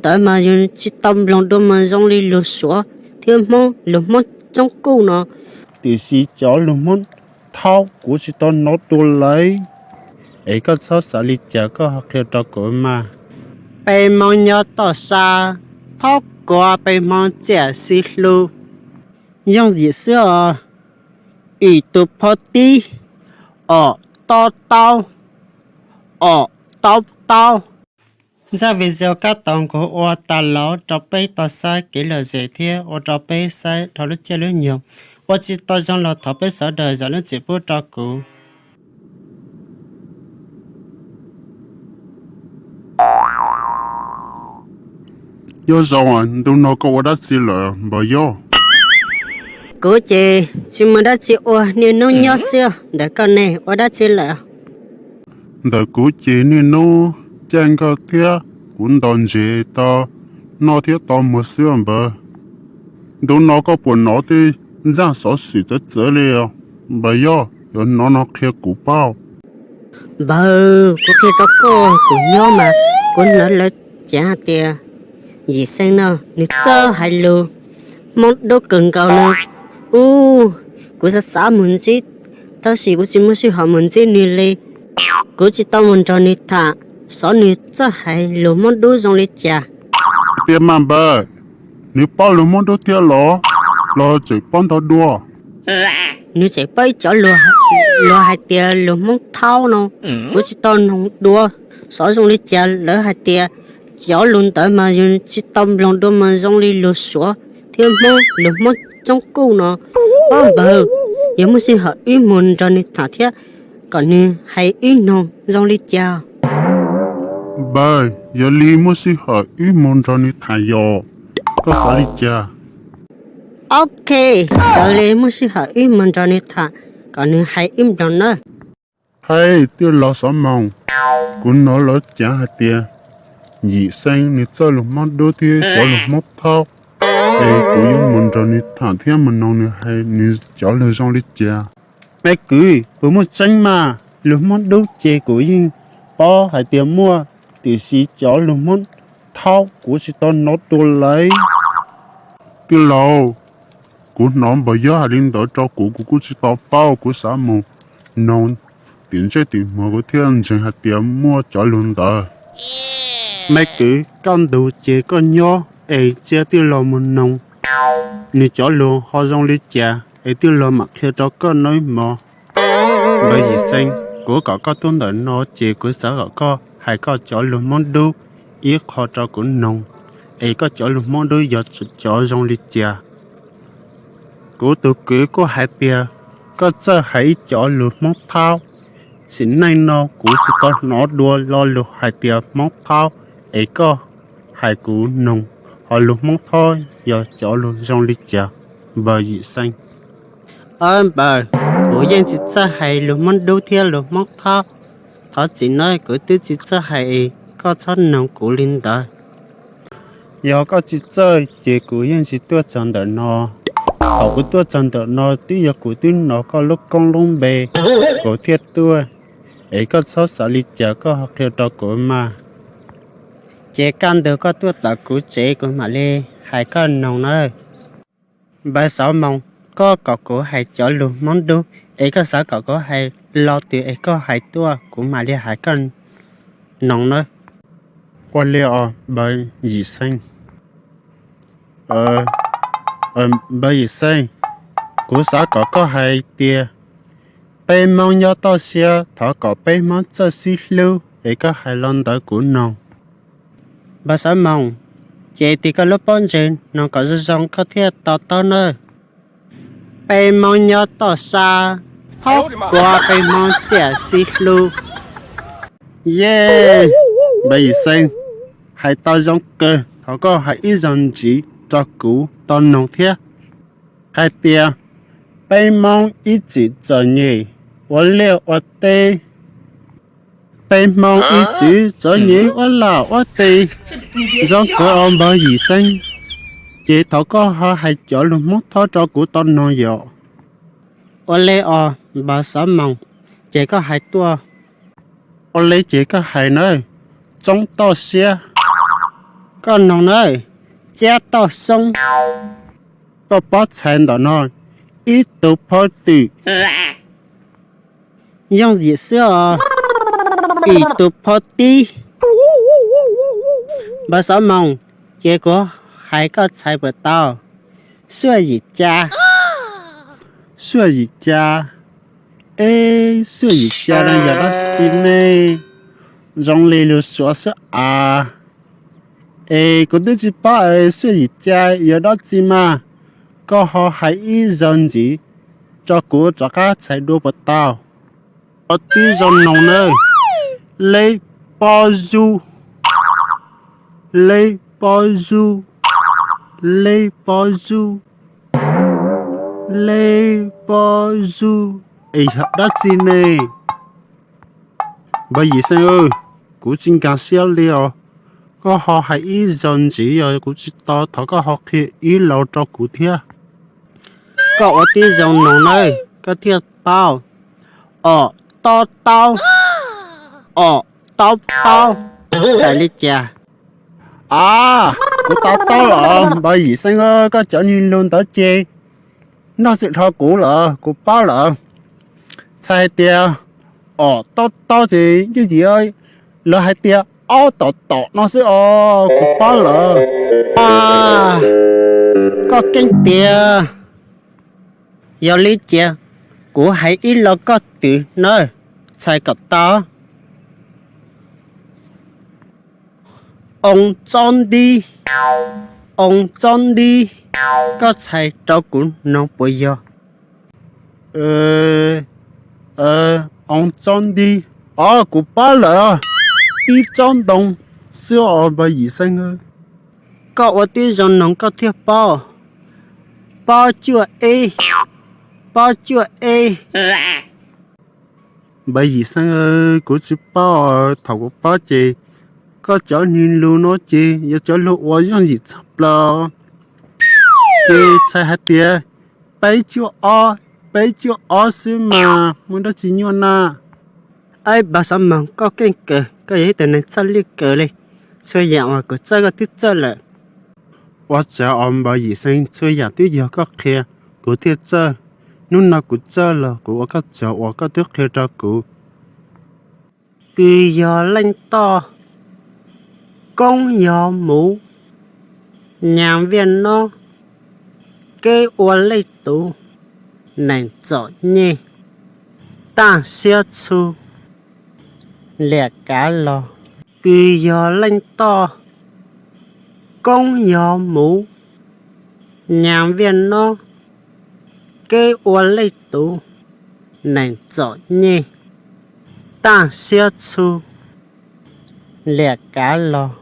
ntawd mas yus tsis tau mloog dua mas zoo li lus Suav thiab Hmoob, lus Hmoob coob kuj no. Tiam sis cov lus Hmoob thaub kuv tsis tau hnov dua lawm. Es koj txhob xav li cas koj ho qhia rau kuv mas. Peb Hmoob nyob toj sab, thaub kuav peb Hmoob txiaj xib hlub. Yooj yim xwb os. Ib tus phov tib, ob tob taub, ob tob taub. Zaj video kab tod kuv ua tas los rau peb tau saib kev lom zem thiab ua rau peb saib dhau lub caij lub nyoog. Ua tsis tau zoo los thov peb sawv daws zam lub txim pub rau kuv. Yog zoo, ntu no koj ua dab tsi lawm npawg Yob? Kuv ces tsis muaj dab tsi ua, niaj hnub nyob xwb. Ntawm koj ne, ua dab tsi lawm? Ntawm kuv ces niaj hnub caij nkoj thiab kuv ntos ntses tau noj thiab tau muag xwb npawg. Ntu no koj puas hnov tej zaj xov xwm txawv txawv li os npawg Yob? Yog hnov no qhia kuv paub. Npawg, kuv qhia rau koj, kuv nyob mas kuv hnov lawv cav hais tias Yim Xeeb no nws txawj hais lus Hmoob Dub kawg nkaus no. Ub, kuv xav xav mus ntsib, tab sis kuv tsis muaj sij hawm mus ntsib nws li. Kuv tsis tau mus nrog nws tham, xyov nws txawj hais lus Hmoob Dub zoo li cas. Tias mas npawg, nws paub lus Hmoob Dub thiab los, los tseem paub ntau dua? Nws tseem paub ib cov lus, luag hais tias lus Hmoob thaub no, kuv tsis tau noog dua xyov zoo li cas, lawv hais tias cov lus ntawd mas yus tsis tau mloog dua mas zoo li lus Suav thiab Hmoob, lus Hmoob coob kuj no. Ob npawg, yog muaj sij hawm wb mus nrog nws tham thiab kom nws hais wb noog zoo li cas. Npawg, yog li muaj sij hawm wb mus nrog nws tham yom, koj xav li cas? Ok, yog li muaj sij hawm wb mus nrog nws tham kom nws hais wb mloog nawb. Hais tij laug Xov Moos, kuv hnov lawv cav hais tias Yim Xeeb nws txawj lus Hmoob Dub thiab cov lus Hmoob thaub, es kuv yuav mus nrog nws tham thiab mus noog nws hais nws cov lus zoo li cas. Me kwv, puas muaj tseeb mas? Lus Hmoob Dub ces kuv yeej paub hais tias muaj, tiam sis cov lus Hmoob thaub kuv tsis tau hnov dua lawm. Tij laug, kuv hnov npawg Yob hais li ntawd rau kuv, kuv kuj tsis tau paub, kuv xav mus noog tim ntsej tim muag kuv thiaj ntseeg hais tias muaj cov lus ntawd. Me kwv, kaj ntug ces koj nyob es cia tij laug mus noog nws cov lus ho zoo li cas es tij laug mam qhia rau koj nawb mog. Npawg Yim Xeeb, kuv kom koj tuaj ntawm no ces kuv xav kom koj hais koj cov lus Hmoob Dub ib qho rau kuv noog, es koj cov lus Hmoob Dub yog cov zoo li cas. Kuv tus kwv kuj hais tias koj txawj hais ib cov lus Hmoob thaub. Sim neej no kuv tsis tau hnov dua lo lus hais tias Hmoob thaub, es koj hais kuv noog ho lus Hmoob thaub yog cov lus zoo li cas, npawg Yim Xeeb? Ob npawg, kuv yeej tsis txawj hais lus Hmoob Dub thiab lus Hmoob thaub. Thov txim nawb, kuv twb tsis txawj hais es koj txhob noog kuv li ntawd. Yog koj tsis txawj ces kuv yeej tsis tuaj txog ntawm no. Thaum kuv tuaj txog ntawm no twb yog kuv twb hnov koj lub koob lub npe, kuv thiaj tuaj. Es koj txhob xav li cas koj ho qhia rau kuv mas. Ces kaj ntug koj tuaj tom kuv tsev kuv mam li hais koj noog nawb. Npawg Xov Moos, koj kom kuv hais cov lus Hmoob Dub es koj xav kom kuv hais lo twg es koj hais tuaj kuv mam li hais koj noog nawb. Ua li os npawg Yim Xeeb. Npawg Yim Xeeb, kuv xav kom koj hais tias peb Hmoob nyob toj siab thov kom peb Hmoob txawj sib hlub es koj hais lo ntawd kuv noog. Npawg Xov Moos, ces tig koj lub pob ntseg noog kom zoo zoo koj thiaj to taub nawb. Peb Hmoob nyob toj sab, thov kuav peb Hmoob txiaj sib hlub. Yej, npawg Yim Xeeb, hais tau zoo kawg, thov koj hais ib zaug ntxiv rau kuv tau noog thiab. Hais tias peb Hmoob ib txwm txom nyem ua liaj ua teb. Peb Hmoob ib txwm txom nyem ua laj ua teb. Zoo kawg os npawg Yim Xeeb, ces thov koj ho hais cov lus Hmoob thaub rau kuv tau noog yom. Ua li os npawg Xov Moos, ces koj hais tuaj. Ua li ces koj hais nawb, tsoob toj siab. Koj noog nawb, Txiab Toj Xoob. Koj pob txhais ntawm no, ib tug phob twm. Yooj yim xwb os, ib tug phob tib. Npawg Xov Moos, ces kuv hais koj txhais puas tau? Xuaj yim ca. Xuaj yim ca? Eb, xuaj yim ca no yog dab tsi ne? Zoo li lus Suav xwb as. Es kuv twb tsis paub es xuaj yim ca yog dab tsi mas. Koj ho hais ib zaug ntxiv rau kuv rov qab txhais dua puas tau? Ua tib zoo noog nawb. Leb pob zuj. Leb pob zuj. Leb pob zuj. Leb pob zuj. Es yog dab tsi ne? Npawg Yim Xeeb, kuv tsis nkag siab li os. Koj ho hais ib zaug ntxiv os, kuv tsis tau, thov koj ho qhia ib los rau kuv thiab. Koj ua tib zoo noog nawb, koj thiaj paub. Om tob taub. Om taub taub. Txhais li cas? A, kuv to taub lawm. Npawg Yim Xeeb, koj cov niag lus ntawd ces noj xwm dhau kuv lawm, kuv paub lawm. Txhais hais tias om tob taub ces yeej yim, lawv hais tias ob tom tom no xwb os, kuv paub lawm. A, koj keeb tiag. Yog li ces kuv hais ib los koj twv nawb, txhais kom tau. Oo txob ntib. Oo txob ntib. Koj txhais rau kuv noog puas yog? Oo txob ntib. Os, kuv paub lawm. Tib tsob ntoo xwb os npawg Yim Xeeb. Koj ua tib zoo noog koj thiaj paub. Pob cuaj eb. Pob cuaj eb. Npawg Yim Xeeb, kuv tsis paub, thaum kuv paub ces koj cov niag lus no ces yog cov lus uas yooj yim tshaj plaws. Ces txhais hais tias peb cuaj ob, peb cuaj ob xwb mas muaj dab tsi nyuaj na. Ab, npawg Xov Moos, koj keej kawg, koj yog ib tug neeg txawj lij kawg li. Txhua yam uas kuv txawj koj twb txawj lawm. Ua tsaug os npawg Yim Xeeb, txhua yam twb yog koj qhia kuv thiaj txawj. Hnub no kuv txawj los kuv ua koj tsaug uas koj twb qhia rau kuv. Kws yog leej toj, koob yog muv, nyas viaj nob, keb ua lej tuv, nees txom nyem, taaj siab txhu, liam kav los. Kws yog leej toj, koob yog muv, nyas viaj nob, keb ua lej tuv, nees txom nyem, taaj siab txhu, liam kav los.